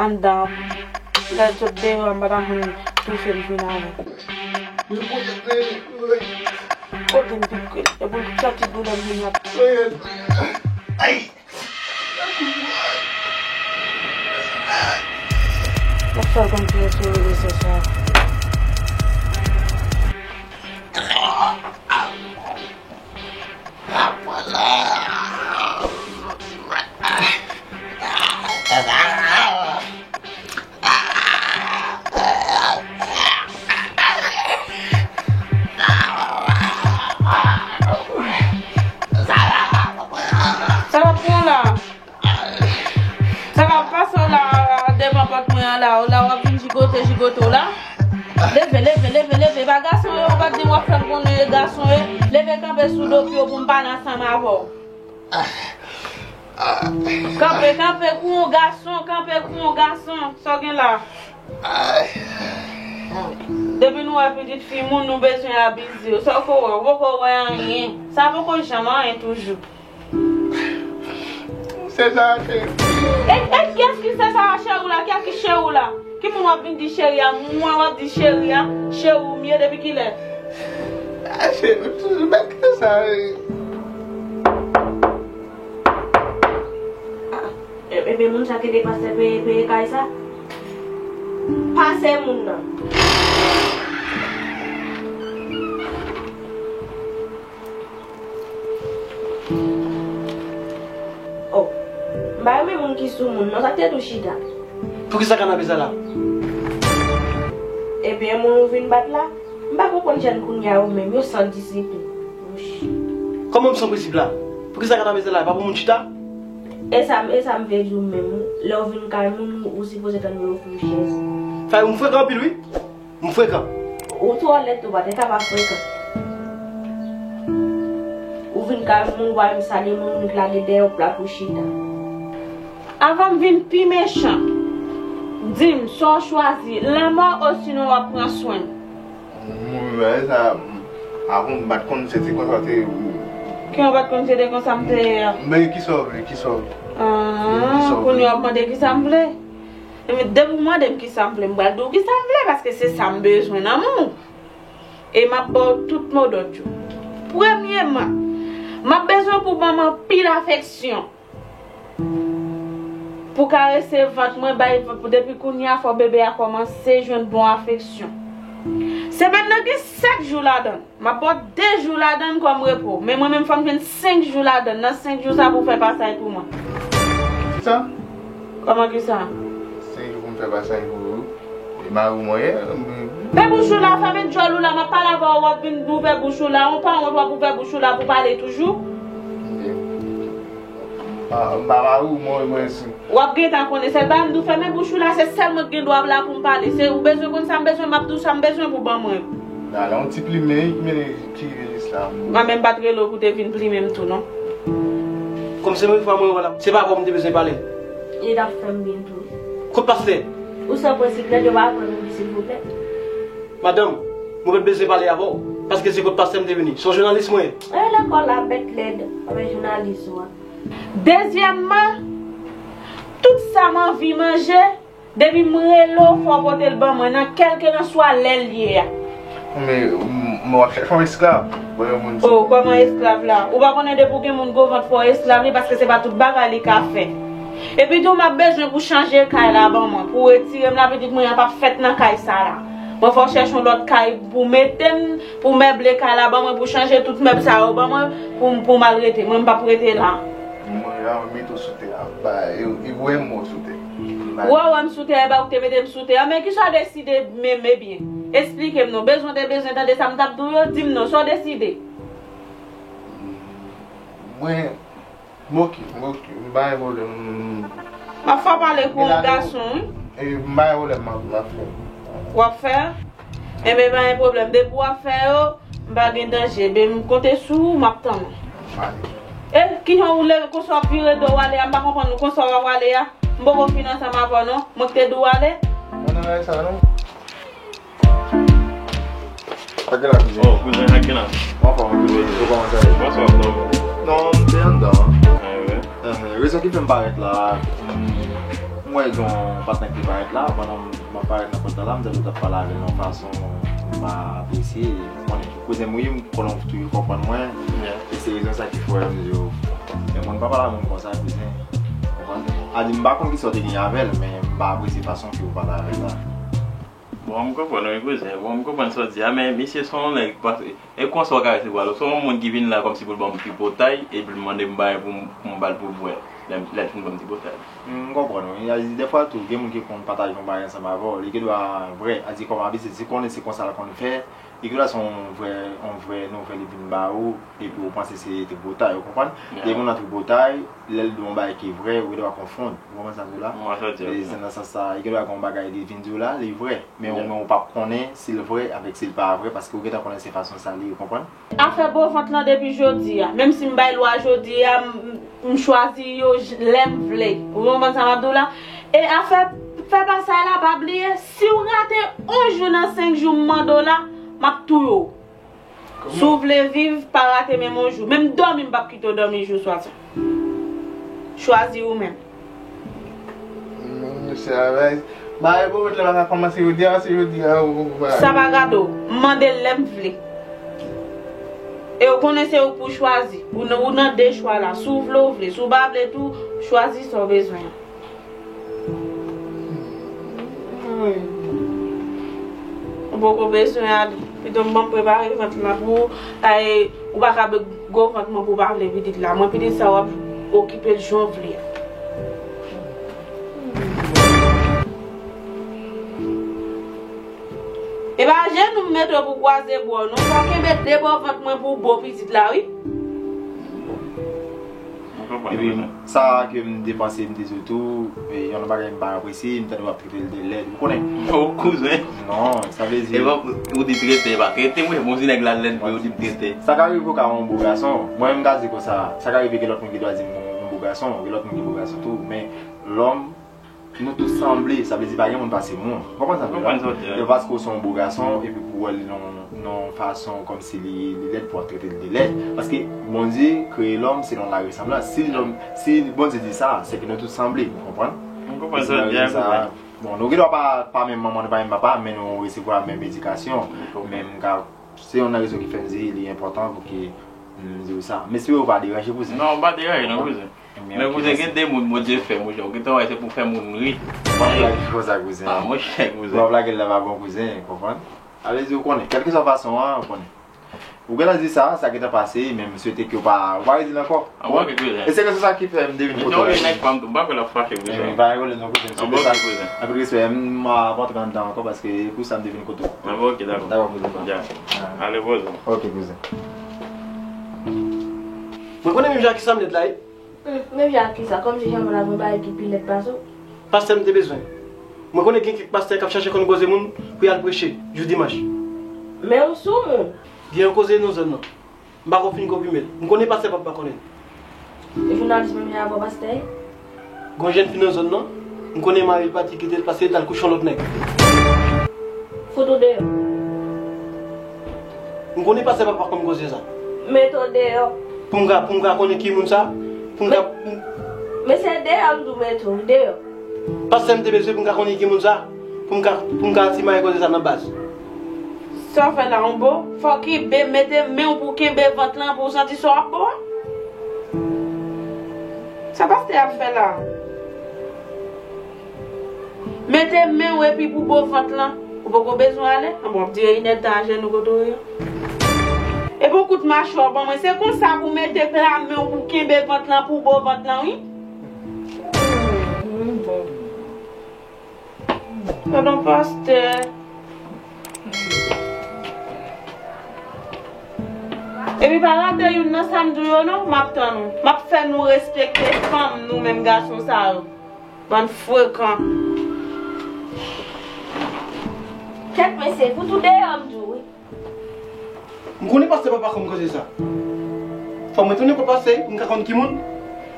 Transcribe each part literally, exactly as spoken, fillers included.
anndan. Lè l sot deyò a, m pa ta konn touche m vin avè l. Kote m pi kwit? E pou l soti doulè m vin ap. Ay! Mwen fè l konn ki sou rezo sosyo a. Sa l ap pran la? Sa k ap pase w la, devan pòt mwen an la, w la w ap vin jigote, jigote w la? Leve, leve, leve, leve, pa gason yo, ou pa t di w ap fè m konnen e gason ye. Leve kanpe sou do pye w pou m pale ansanm avè w. Kanpe, kanpe kou yon gason, kanpe kou yon gason, sa w gen la? Depi nou wè pitit fi moun, nou bezwen abize w. Sa w ko wè, ou poko wè anyen. Sa poko janm anyen toujou. Se sa, cheri. E, e kiyès ki se sa, cheri w la? Kiyès ki cheri w la? Ki moun w ap vin di cheri a? Mwen w ap di cheri a? Cheri w m ye depi kilè? A, cheri, ou toujou bèl ki sa, wi. Ah, e, e, men moun sa ki te pastè peye, peye kay sa? Pase moun nan. Oh, m pa renmen moun ki sou moun, non, sa k te tou chita. Poukisa kanape sa la? Ebyen, moun ou vin bat la, m pa konprann jèn kounye a yo menm, yo san disiplin. Wouch. Kòman m san prensip la? Poukisa kanape sa la? E pa pou moun chita? E sa, e sa m vle di w menm, lè w vin kay moun, ou sipoze tann yo ofri w chèz. Fay, ou frekan anpil, wi. M frekan. Ou twò lèd tou, pa te ka pa frekan. Ou vin kay moun, ou pa menm salye moun, ou nik lage dèyè w plat pou chita. Avan m vin pi mechan, di m sa w chwazi, lanmò osinon w ap pran swen m? Mouri, bagay sa, avan m pa t konn se te konsa w te ye. Ki w pa t konn se te konsa m te ye a? Men kisa w vle, kisa w vle? Ah, kisa w vle? Kounye a w ap mande kisa m vle? Ebyen, depi w mande m kisa m vle, m pral di w kisa m vle, paske se sa m bezwen nan men w. E m ap ba w tout mo dòd yo. Premyeman, m ap bezwen pou w ban m anpil afeksyon. Pou w karese vant mwen, bay, depi kounye a, fò bebe a kòmanse jwenn bon afeksyon. Semèn nan gen sèt jou ladan l. M ap ba w de jou ladan l kòm repo, men mwen menm fò m jwenn senk jou ladan l. Nan senk jou sa pou w fè pasaj pou mwen. Kisa? Kòman kisa? Senk jou pou m fè pasaj pou ou. E mari w mwen ye, m... Men bouch ou la, fèmen djòl ou la, m ap pale avè w, w ap vin ouvè bouch ou la, yon pa wont w ap ouvè bouch ou la pou pale toujou. M pa, m pa mari w mwen, mwen si. W ap gentan konnen, sèl bagay m di w fèmen bouch ou la, se sèl mwen k gen dwa la pou m pale. Se ou bezwen konn sa m bezwen, m ap di w sa m bezwen pou ban mwen. Nan, nan yon ti plimen ki mennen ki rive jis la. Mwen menm pa t rele w pou te vin plimen m tou, non. Kòm se premye fwa mwen wè w la, se pa avè w m te bezwen pale. Li t ap fè m byen tou. Kot pastè? Ou san prensip lèd, yo pa aprann ou byen, silvouplè. Madanm, mwen pa t bezwen pale avè w, paske se kot pastè m te vini. Se yon jounalis mwen ye. E, lekòl la bèt lèd, avèk jounalis ou a. Dezyèmman, tout sa m anvi manje, depi m rele w, fò w pote l ban mwen nan kèlkelanswa lè l ye a. Men, m, m, w ap chèche yon esklav. Bon, yon moun... Oh, kòman esklav la? Ou pa konnen depi w gen moun gwo vant fò esklav li, paske se pa tout bagay li ka fè. Epi tou, m ap bezwen pou chanje kay la ban mwen, pou w retire m la, pitit mwen an p ap fèt nan kay sa la. Mwen fò w chèche yon lòt kay pou mete m, pou meble kay la ban mwen, pou chanje tout mèb sa yo ban mwen, pou, pou m al rete. Mwen, m p ap rete la. Mwen la, mwen mete w sou tè a. Ba, e, e, wè m wè w sou tè. Ou wè, wè m sou tè a, e ba ou k te mete m sou tè a. Men kisa w deside menm, ebyen? Esplike m non. Bezwen te bezwen tande sa m t ap di w yo, di m non. Sa w deside? Mwen, m oke, m oke, m pa gen pwoblèm. M ap fè w pale kou yon gason, wi. E, m pa gen pwoblèm, m ap, m ap fè. W ap fè? Enben, pa gen pwoblèm. Depi w ap fè yo, m pa gen danje. Ebyen, m konte sou ou, m ap tann ou. E, kijan ou leve konsa w ap vire do w ale a? M pa konprann ou konsa w ap ale a. M poko fin ansanm avè w non. Mwen ki te di w ale. Mwen nan kay sa non. Sa ki la, kouzen? Oh, kouzen, sa ki la? Mwen anfòm, kouzen. Ou kòman sa ye? Bonswa, frè. Non, m te anndan. Ah, wi. Ehn, rezon ki fè m parèt la, hmm, M wè gen yon patnè ki parèt la, pandan m ap parèt nan pòt la, m tande w t ap pale avè l yon fason m pa apresye. Ou konnen, kouzen m wi, m konnen w toujou konprann mwen. Yeah. E se rezon sa ki fè m di w, men moun pa pale a moun konsa, kouzen. Ou konprann? A di, m pa konn kisa w te gen avè l, men m pa apresye fason ke w pale avè l la. Bon, m konprann wi, kouzen. Bon, m konprann sa w di a, men misye se yon nèg, e konsa w ka resevwa l. Se yon moun ki vin la kòmsi pou l ban m tripotay, epi l mande m bagay pou m, pou m ba l pou bwè, lè, lè l fin ban m tripotay. M konprann wi. A di, dèfwa tou, gen moun ki konn pataje yon bagay ansanm avè w, li gen dwa vrè, a di kòm abitid, si konnen se konsa l konn fè, li gen dwa se yon vrè, yon vrè nouvèl li vin ba ou, epi ou panse se tripotay, ou konprann? Yeah. Gen moun nan tripotay, lè l di yon bagay ki vrè, ou gen dwa konfonn. Ou konprann sa m di w la? Mwen, sa di, e ok. Se nan sans sa, li gen dwa gen yon bagay li vin di w la, li vrè. Men ou, yeah, men ou p ap konnen si l vrè avèk si l pa vrè, paske ou gentan konnen se fason sa l ye, ou konprann? Afè bo vant lan depi jodi a. Menm si m bay lwa jodi a, m, m chwazi yo j-, lè m vle. Ou konprann sa m ap di w la? E afè fè pasay la, pa bliye, si w rate yon jou nan senk jou m mande w la, m ap touye w. Kòman? Si w vle viv, pa rate menm yon jou. Menm dòmi, m p ap kite w dòmi jou swa sa. Chwazi ou menm. Mesye a bay. Bagay pou mèt la pa ka kòmanse jodi a, se jodi a ou, ou, ou, sa pa gade w. M mande l lè m vle. E ou konnen se ou k pou chwazi. Ou nan, ou nan de chwa la. Si w vle, ou vle. Si w pa vle tou, chwazi sa w bezwen an. Ou poko bezwen ale. Pito m ban m prepare vant lan pou ou. Ay, ou pa ka be-, gwo vant mwen pou w pa vle pitit la. Mwen pitit sa w ap okipe l jan w vle a. E pa jenou m mete w pou kwaze bò, non. Fò w kenbe de bò vant mwen pou w bo pitit la, wi. Mwen konprann, epi, kouzen, sa ke m te panse, m te di w tou, e, yon bagay m pa apresye, m tande w ap trete l de lèd. Ou konnen? O, kouzen. Non, sa vle di, e bon, ou di trete, pa trete, mwen, bon, si nèg la lèd, vre, ou di m trete. Sa ka rive w ka yon bo gason. Mwen, m ka di konsa, sa ka rive gen lòt moun ki dwa di m yon, yon bo gason, gen lòt moun ki bo gason tou, men lòm, nou tout sanble, sa vle di pa gen moun pase moun. Konprann sa m di la? Konprann sa w di a. E paske w se yon bo gason, epi pou w wè l nan, nan yon fason kòmsi li, li lèd, pou w ap trete l de lèd. Paske Bondye kreye lòm selon la resanblans. Si lòm, si Bondye di sa, se ke nou tout sanble, ou konprann? M konprann sa w di a, kouzen. Bon, nou gen dwa pa, pa menm manman, nou pa menm papa, men nou resevwa menm edikasyon. M konprann. Men m ka, se yon nan rezon ki fè m di li enpòtan pou ke m di w sa. M espere w pa deranje, kouzen. Non, m pa deranje, non, kouzen. Men kouzen, gen de moun Bondye fè, monchè, ou gentan wè se pou fè moun ri. W ap lage konsa, kouzen. A, monchè, kouzen. W ap lage l la pa bon, kouzen, konprann? Sa vle di ou konnen, kèlkeswa fason an, ou konnen. Ou gentan di sa, sa gentan pase, men m swete ke w pa, w pa redi l ankò. A, w oke, kouzen. E se rezon sa ki fè m te vin kote w la. Nèg pa m tou, m pa kwè l ap fache, kouzen. Ebyen, pa gen pwoblèm non, kouzen. M swete sa. Anpil respè, m ap antre anndan ankò paske pou sa m te vin kote w. A, oke, dakò. Dakò, kouzen. Ale, poze. Oke, kouzen. Mwen konnen menm jan ak ki sa m lèd la, wi. Hmm, menm jan ak kisa? Kòmsi jan mwen la gen yon bagay ki pi lèd pase w? Pastè m te bezwen. Mwen konnen gen kèk pastè k ap chache konn koze moun pou y al preche jou dimanch. Men ou sou moun. Gen yon koze nan zòn nan. M pa ko fin konfime l. M konnen pastè p ap pa konnen l. Jounalis menm jan avè w pastè ye? Gon jèn fi nan zòn nan, m konnen mari l pati kite l paske l t al kouche yon lòt nèg. Fout ou deyò. M konnen pastè p ap pa konn koze sa. Mete w deyò. Pou m ka, pou m ka konnen ki moun sa, pou m ka, pou m... Men se deyò m di w mete w, deyò. Pastè m te bezwen pou m ka konnen ki moun sa, pou m ka, pou m ka simaye koze sa nan baz. Sa w fè la, yon bo? Fò w kenbe, mete men w pou w kenbe vant lan, pou w santi sa w ap bo a. Sa pastè ap fè la? Mete men w epi pou bo vant lan. Ou poko bezwen ale? Anben, w ap dire inèdtan ajenou kote w ye. Epi yon kout machwè w ban mwen. Se konsa pou w mete pla men w pou w kenbe vant lan, pou w bo vant lan, wi. Gadon pastè. Epi pa rate youn nan sa m di w yo non, m ap tann ou. M ap fè nou respekte fanm nou menm gason sa yo. Bann frekan. Kèt mesye, fout ou deyò m di w wi. M konnen pastè p ap pa konn koze sa. Fò mwen tounen kot pastè pou m ka konn ki moun,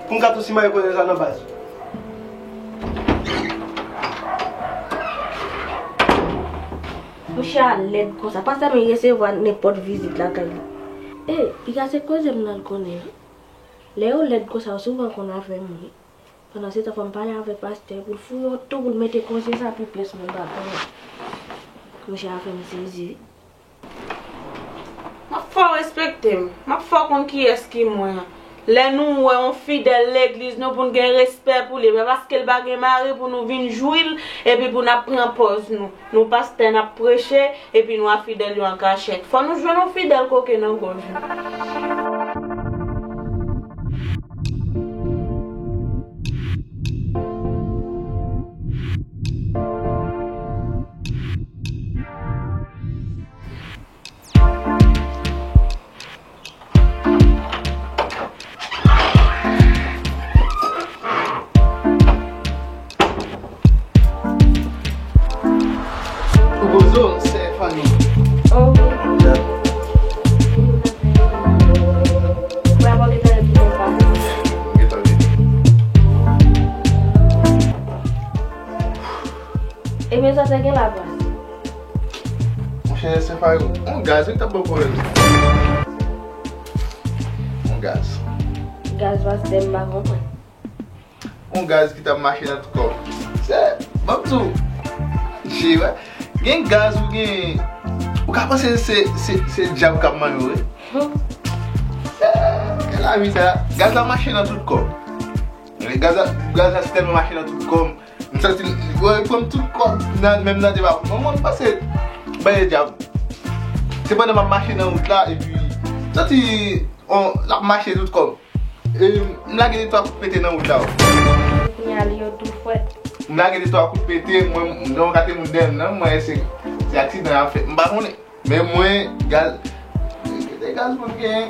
pou m ka tou simaye koze sa nan baz. Mouche a lèd konsa. Pastè menm resevwa nenpòt vizit lakay li. E, piga se koze m nan l konnen. Lè yo lèd konsa, yo souvan konn afè moun. Pandan se tan, fò m pale avèk pastè pou l fouye w tou, pou l mete konsyans la pou pyès moun pa konnen. Monchè, a fè m sezi. M ap fè w respekte m. M ap fè w konn kiyès ki mwen. Lè nou wè yon fidèl legliz nou, pou n gen respè pou li, e pa paske l pa gen mari pou nou vin jwi l, epi pou n ap pran pòz nou. Nou pastè, n ap preche, epi nou a fidèl yo an kachèt. Fò nou jwenn yon fidèl koke nan gòj nou. Ou poze w, se fanmi. Oh. Bravo, gentan repite sa. Gentan repite. Ebyen, sa te gen la, baz. Monchè, se pa yon gaz wi k t ap ban pwoblèm. Yon gaz. Gaz, pastè, m pa konprann. Yon gaz ki t ap mache nan tout kò m. Se, ban m di w, je, wè. Gen gaz ou gen, ou ka panse se, se, se dyab k ap manyen w, wi. Hmm. Se, gen lavi sa, gaz la mache nan tout kò m. Gaz la, gaz la si tèlman mache nan tout kò m. M santi l, bon, li pran m tout kò m nan, menm nan deba. Mwen, mwen, m panse bagay dyab. Se pandan m ap mache nan wout la, epi m santi, on, l ap mache tout kò m. E, m lage de twa kout pete nan wout la. Kounye a, li yo tou fwèt. M lage de twa kout pete, mwen, m, nan yon kate moun dèyè m nan, mwen, se, se aksidan y ap fè. M pa konnen. Men mwen, gaz, se de gaz mwen genyen.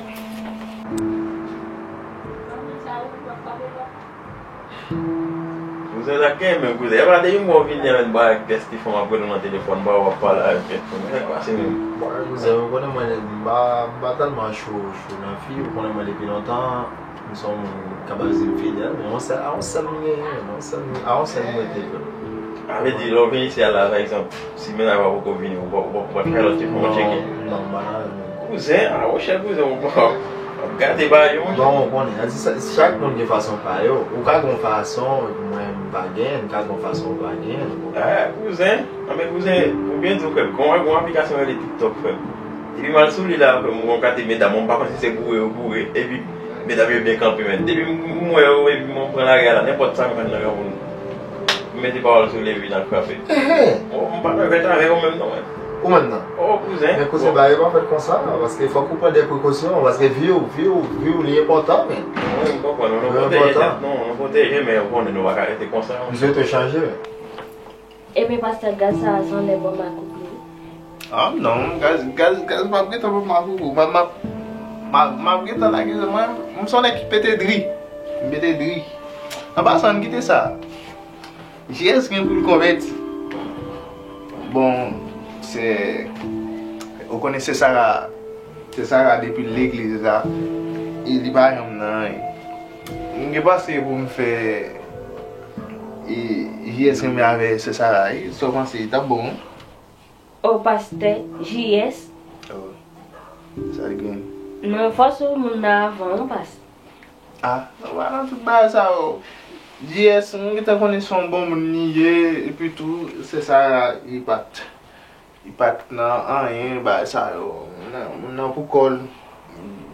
Kouzen, sa k genyen menm, kouzen? Epa depi m wè w vini an, ba ak tèstifon, m ap rele w nan telefòn, ba w ap pale avèk tèstifon. Sa k pase menm? Bon, kouzen, ou konnen mwen, m pa, m pa tèlman cho, cho nan fi, ou konnen mwen depi lontan. M se yon moun k ap di m fidèl, men yon sèl, a yon sèl m genyen, a yon sèl m, a yon sèl m rete, frè. Sa vle di, lè w vin isi a la, pa egzanp, si mennaj ou a poko vini, ou pa, ou pa, ou pa t fè lòt efò pou tcheke? Non, non, m pa nan rèv menm. Kouzen, a, monchè, kouzen, w ap gate bagay yo, monchè. Bon, ou konnen, sa di sa, chak moun gen fason pa yo. Ou ka gen yon fason, mwen, m pa genyen, m ka gen yon fason, ou pa genyen, ou konprann? A, kouzen, a, men kouzen, pou byen di w, frè m, gon, gon aplikasyon rele TikTok, frè m. Depi m al sou li la, frè m, ou gon kate medam, ou pa konn si se boure yo boure, epi medam yo byen kanpe, men. Depi m, m wè yo, epi mwen pran lari a la, nenpòt sa m jwenn nan granmoun, m mete pawòl sou li, epi n al frape. Ehe. Bon, m pa nan rèt avè yo menm non, men. Ou menm nan? O, kouzen. Men kouzen, bagay yo pa fèt konsa, paske fòk ou pran de prekosyon, paske vi w, vi w, vi w, li enpòtan, men. Wi, m konprann, nou pwoteje tèt nou, nou pwoteje, men ou konnen nou pa ka rete konsa, non. M swete w chanje, men. Ebyen, pastè, gaz sa a sanble bon makoukou. A, non, gaz, gaz, gaz p ap gentan bon makoukou. M ap, m ap, m ap, m ap gentan lage, mwen, m se yon nèg ki pete dri. M pete dri. An pasan, n kite sa. J S gen pou l konvèti. Bon, se, ou konnen se Sara. Se Sara depi legliz la, e li pa janm nan anyen. M gen panse pou m fè, e, J S renmen avè sè Sara, wi. Sa w panse, li t ap bon, wi. O, pastè, J S. O, sa l gen? Non, fò sou moun nan avan, wi, pastè. A, nou pa nan tout bagay sa yo. J S, m gentan konnen se yon bon moun li ye, epi tou, sè Sara, li pa t, li pa t nan anyen, bagay sa yo. Moun nan, moun nan pou kò l,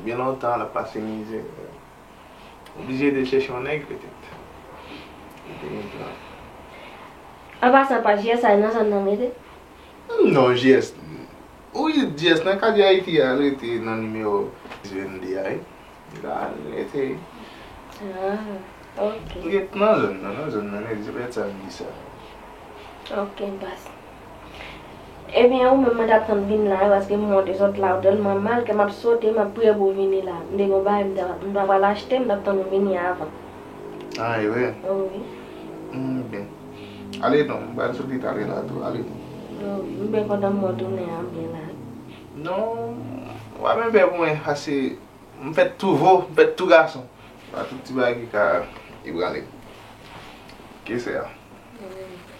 byen lontan, l ap pase mizè. Oblije te chèche yon nèg, petèt. Li te gen plan. An pasan, pa J S a nan zòn nan rete? Non, J S. Ou di J S nan katye Ayiti a, l rete nan nimewo dis venn de a, wi. La, l rete. A, ok. Li ret nan zòn nan, nan zòn nan, men se pèt sa m di sa. Ok, baz. Ebyen, ou menm, mwen t ap tann vin la, paske m wè w te sot la, ou tèlman mal ke m ap sote, m ap priye pou w vini la. M te gen yon bagay m ta, m ta pral achte, m t ap tann ou vini avan. A, e vre? Wi. M byen. Ale non, m pral soti talè la tou, ale non. Wi, m byen kontan m wè w tounen an byen la. Non, w ap enpè pou mwen, paske M fèt tou vo, m fèt tou gason. Pa tout ti bagay ki ka ebrale. Ke sè a.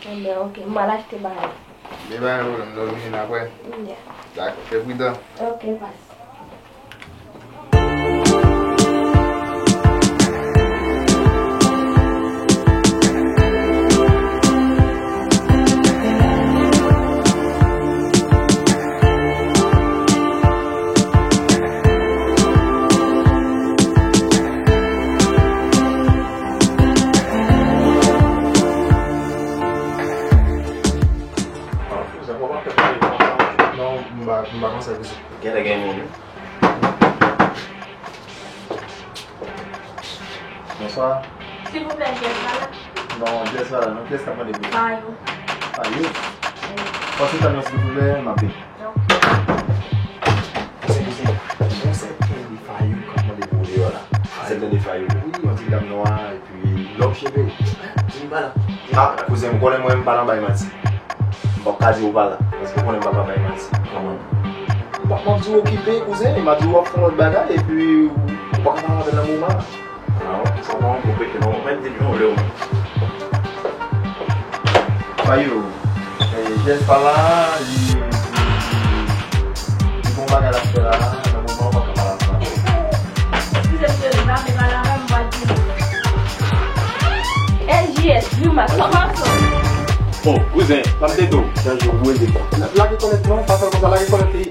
Enben, ok. M al achte bagay. Men pa gen pwoblèm, lè w vini apre. Yeah. Dakò, fè pridan. Ok, pas. Silvouplè, Jess pa la? Non, Jess pa la, non. Kiyès k ap mande pou li? Fayou. Fayou? Wi. Pase tann mwen, silvouplè, m ap vini. Ok. Kouzen, kouzen, bon, se Fayou k ap mande pou ou deyò la. Fayou? Se tande Fayou, wi, yon ti dam nwa, epi lòm cheve. Jimmy pa la? Ah, kouzen, m konnen mwen, m pa nan bay manti. M p ap ka di ou pa la, paske ou konnen m pa ka bay manti. Kòman? M p ap, m ap di w okipe, kouzen, m ap di w ap fè yon lòt bagay, epi ou pa ka pale avè l nan moman an. Ah, ok, sa pa yon pwoblèm, non. Mwen di nou lè ou. Fayou, eh, Jess pa la, li, li, li, li gon bagay l ap fè la, nan moman an, ou pa ka pale avè l. Eskize m, cheri, m pa vle pale avè l, m pral di nou. L J S, Grimas, kòman sa? Bon, kouzen, sa m te di w. Chanje w, ou ede. Lage kòlèt non, pa fè l konsa, lage kòlèt li.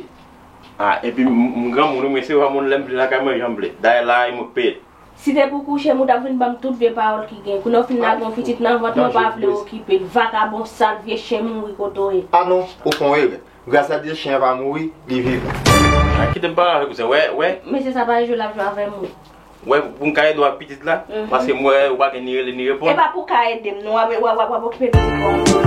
Ah, epi m, m granmoun, wi, mwen se granmoun, lè m vle lakay mwen, jan m vle. Dayè la, e mwen k peye. Si te pou kouche m, ou t ap vin ban m tout vye pawòl ki gen. Kounye a w fin lage yon pitit nan vant mwen, ou pa vle okipe l. Vakabon sal, vye chen mouri kote w ye. Ah non, ou fè yon erè. Gras a Dye, chen an pa mouri, li vivan. Ah, kite m pale avè w, kouzen. Wè, wè. Mesye sa pa jwe, l ap jwe avè m, wi. Wè, pou m ka ede w ak pitit la, paske m wè ou pa gen ni rele ni reponn. E pa pou w ka ede m, non, w ap, w ap, w ap, w ap okipe pitit ou.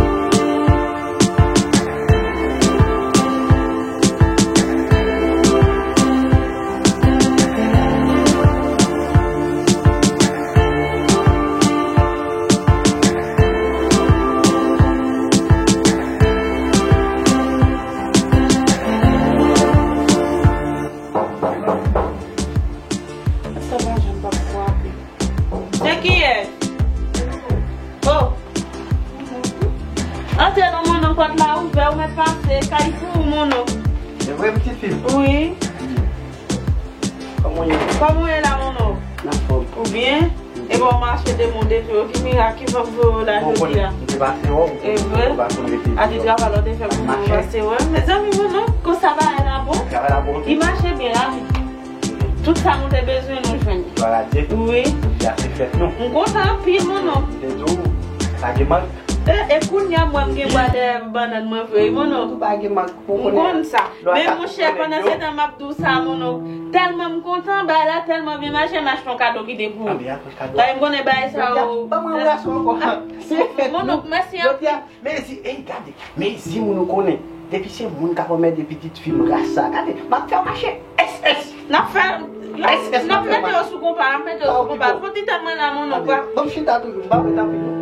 Sa pa janm p ap frape. Se kiyès? Oh! Antre non, mon onk, pòt la ouvè, ou mèt pase, kay pou ou, mon onk. Se vre, pitit fi m? Wi. Kòman w ye? Kòman w ye la, mon onk? N anfòm. Ou byen? Epi w mache de mode tou yo, ki mirak ki fè m voye w la jodi a? Mwen te pase wè w, mwen te pase wè w. Ati travay la w te fè pou mwen, ou pase wè m. Mezanmi, mon onk, konsa bagay la bon? Travay la bon. Li mache byen la, wi. Tout sa nou te bezwen, nou jwenn. Glwa a Dye. Wi. Jodi a se fèt nou. M kontan anpil, mon onk. M te di w, pa gen mank. E, e kounye a, m wè m gen bwa dèyè bannann mwen vre, mon onk. Ou pa gen mank. M konn sa. Men monchè, pandan se tan m ap di w sa, mon onk, tèlman m kontan, bagay la tèlman byen mache, m achte yon kado ki te pou ou. Bagay m konnen bagay sa yo. Ban mwen yon gason ankò. Mon onk, mèsi anpil. Mezi, ey, gade, mezi moun ou konnen. Depi se moun k ap anmède pitit fi m ras sa, gade, m ap fè w mache. S S. N ap fè, n ap, n ap mete yo sou konpa, n ap mete yo sou konpa. Fò ti tèt mwen la, mon onk. Ban m chita toujou, m pa vle tanpri non.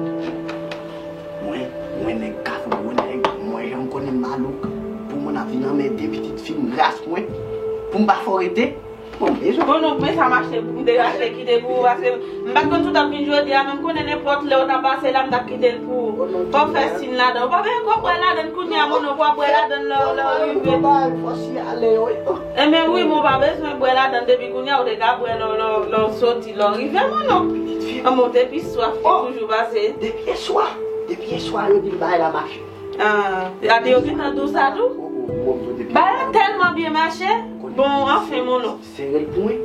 Mwen, mwen nèg Kafou, gwo nèg, mwen jan m konnen m malouk. Pou moun ap vin anmède pitit fi m ras mwen, pou m pa fè w rete. Bon, bezwen. Bon, non, men sa m achte pou m te achte kite pou ou, paske m pa t konn si w t ap vin jodi a, men m konnen nenpòt lè w ta pase la, m t ap kite l pou ou. Fò w fè siy ladan. Ou pa bezwen ko bwè ladan kounye a, mon onk, w ap bwè ladan lè, lè w rive. Enben wi, men w pa bezwen bwè ladan depi kounye a, ou te ka bwè lè, lè, lè w soti, lè w rive, mon onk. Anmò, depi swaf, li toujou pase. Depi yèswa, depi yèswa, yo di m bagay la mache. Ah, gade yo gentan di w sa tou? Bagay la tèlman byen mache. Bon, anfen, mon onk. Sere l pou mwen.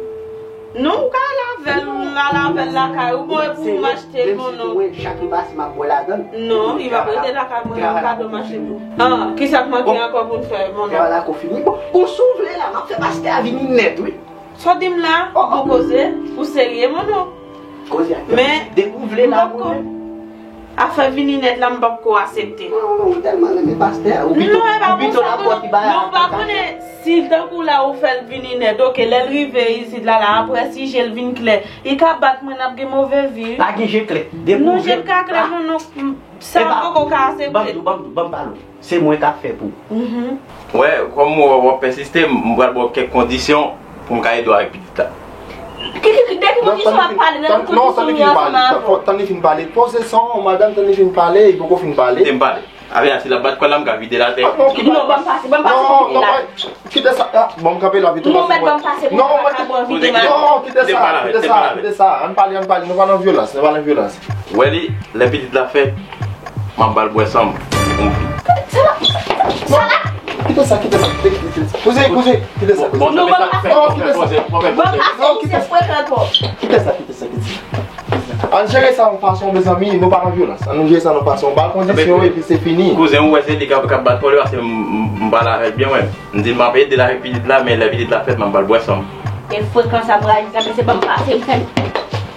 Non, ou ka al avè l, al avè l lakay ou, bon, e pou m achte l, mon onk. Menm si pou mwen, chak li pase, m ap bwè ladan l. Non, li p ap rete lakay mwen, yon kado mache pou. Ah, kisa k manke ankò pou n fè, mon onk? Travay la ko fini. Bon, bon, si w vle la, m ap fè pastè a vini nèt, wi. Sa w di m la? Ou koze? Ou serye, mon onk? Koze ak tèt. Men depi w vle la, m p ap ko, afè vini nèt la, m p ap ko aksepte. Non, ou tèlman renmen pastè a, ou pito, ou pito lapòt li bay a. Non, ou pa konnen si l tankou la ou fè l vini nèt. Oke, lè l rive isit la, la, apre si je l vin klè, li ka bat mwen, n ap gen move vi, wi. Pa gen je klè. Depi w vle. Non, je l ka klè, mon onk, sa m poko ka aksepte. Ban m di w, ban m di w, ban m pale w. Se mwen k ap fè pou ou. Wè, kòm w, w ap pèsiste, m pral ba w kèk kondisyon pou m ka ede w avèk pitit la. Ki, ki, ki, de ki kondisyon w ap pale, nan ki kondisyon m ye ansanm avè w? Tann li fin pale. Poze son, madanm, tann li fin pale, li poko fin pale. Kite m pale. Avè a, si l ap bat kò l la, m ka vide l atè. Non, ban m pase, ban m pase pou vide l la. Kite sa, ah, bon, m kanpe la vit. Non, mèt ban m pase pou m pa ka pran vide mal. Non, kite sa, kite sa, kite sa. Ann pale, ann pale, nou pa nan vyolans, nou pa nan vyolans. Wè li, lè pitit la fèt, m ap ba l bwè san m. Sa la, sa la. Kite sa, kite sa, kite, kite, kite. Kouzen, kouzen, kite sa, kite sa. Non, ban m pase. Non, kite sa. Ban m pase, misye frekan twòp. Kite sa, kite sa, kite sa. Ann jere sa yon fason, mezanmi, nou pa nan vyolans. Ann nou jere sa yon fason. Ba l kondisyon, epi se fini. Kouzen, ou wè se li k ap, k ap bat kò l, paske m, m, m pale avè l byen, mwen. M di l m ap ede l avèk pitit la, men lè pitit la fèt, m ap ba l bwè san m. E frekan sa, brajis la, mesye, ban m pase, m fè l.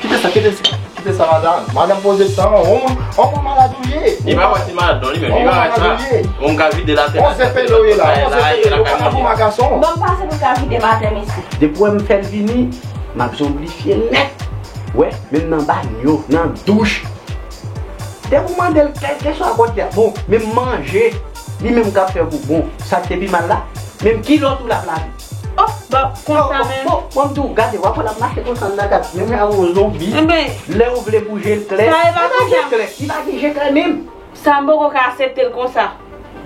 Kite sa, kite sa. Se sa, madanm. Madanm poze tan, on moun, on moun malad ou ye. Li pa wè se malad non, li menm. Li pa wè sa. On moun malad ou ye. On ka vide l atè. On zepele w ye la, on zepele w, pa nan pou magason. Bon, m pase pou ka vide m atè, mesye. Depi w wè m fè l vini, m ap zonblifye l nèt. Wè, menm nan banyo, nan douch. Depi w mande l kèlkeswa kote a, bon, menm manje, li menm k ap fè pou bon. Sa k te pi mal la, menm kilòt ou l ap lave. Oh, bon, konsa menm. Bon, bon, m di w, gade, w ap wè l ap mache konsa anndan kat, menm jan yon zonbi. Enben, lè ou vle bouje l klè, sa e pa li pa gen klè, li pa gen je klè menm. Sa m poko ka aksepte l konsa.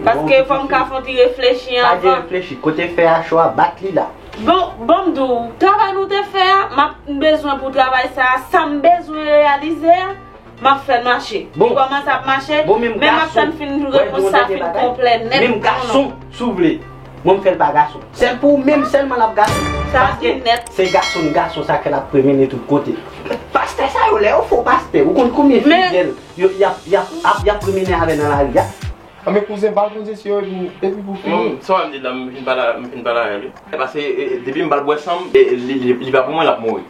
Paske fò m ka fè yon ti reflechi anvan. Pa gen reflechi, kote fè a cho a, bat li la. Bon, bon, m di w, travay nou te fè a, m ap, m bezwen pou travay sa a, sa m bezwen reyalize a, m ap fè l mache. Li kòmanse ap mache, bon, men m ap tann fin repons sa fin konplè nèt. Menm gason, si w vle. Mwen, m fè l pa gason. Sèl pou ou menm sèlman l ap gason. Sa di nèt. Paske se gason, gason sa ke l ap premene tout kote. Pastè sa yo, lè yo fè w pastè, ou konn konbyen fidèl yo, y ap, y ap, ap, y ap premene avè nan lari a? Anben kouzen, ba l kondisyon epi, epi pou fini. Bon, sa w di la, m fin pale, m fin pale avè l, wi. E paske, e, e, depi m ba l bwè san m, e, li, li, li pa pou mwen, l ap mouri.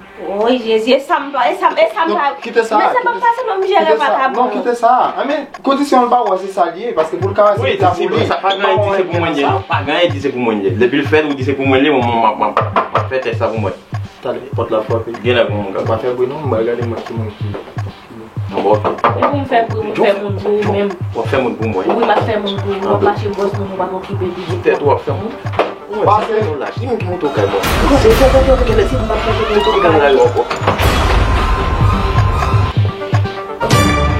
Wi, Jezi, e sa m pa, e sa m, e sa m pa. Non, kite sa, men se pa pase non, m jere pa ta bon. Non, kite sa. Anben, kondisyon an l ba w, se sa l ye, paske pou l ka respekte sa pou li. Wi, sa pa gen anyen di se pou mwen l ye, non. Pa gen anyen di se pou mwen l ye. Depi l fèt, ou di se pou mwen l ye, mwen, mwen, mwen, mwen, mwen fè tèks la pou mwen. Talè, pòt la frape. Genlè gen moun k ap. Pa fè bri non, m pral gade mwen ki moun ki. Bon, ok. Depi w fè bri, w fè moun pou ou menm. W ap fè moun pou mwen. Wi, m ap fè moun pou ou. W ap mache bòs moun, ou pa ka okipe pije. Tèt ou ap fè moun. Pase nou la. Ki moun ki moute w kay mwen? Se, se, se, se, se, se, se, m ap fè se moute w kay la yo ankò.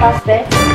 Pastè.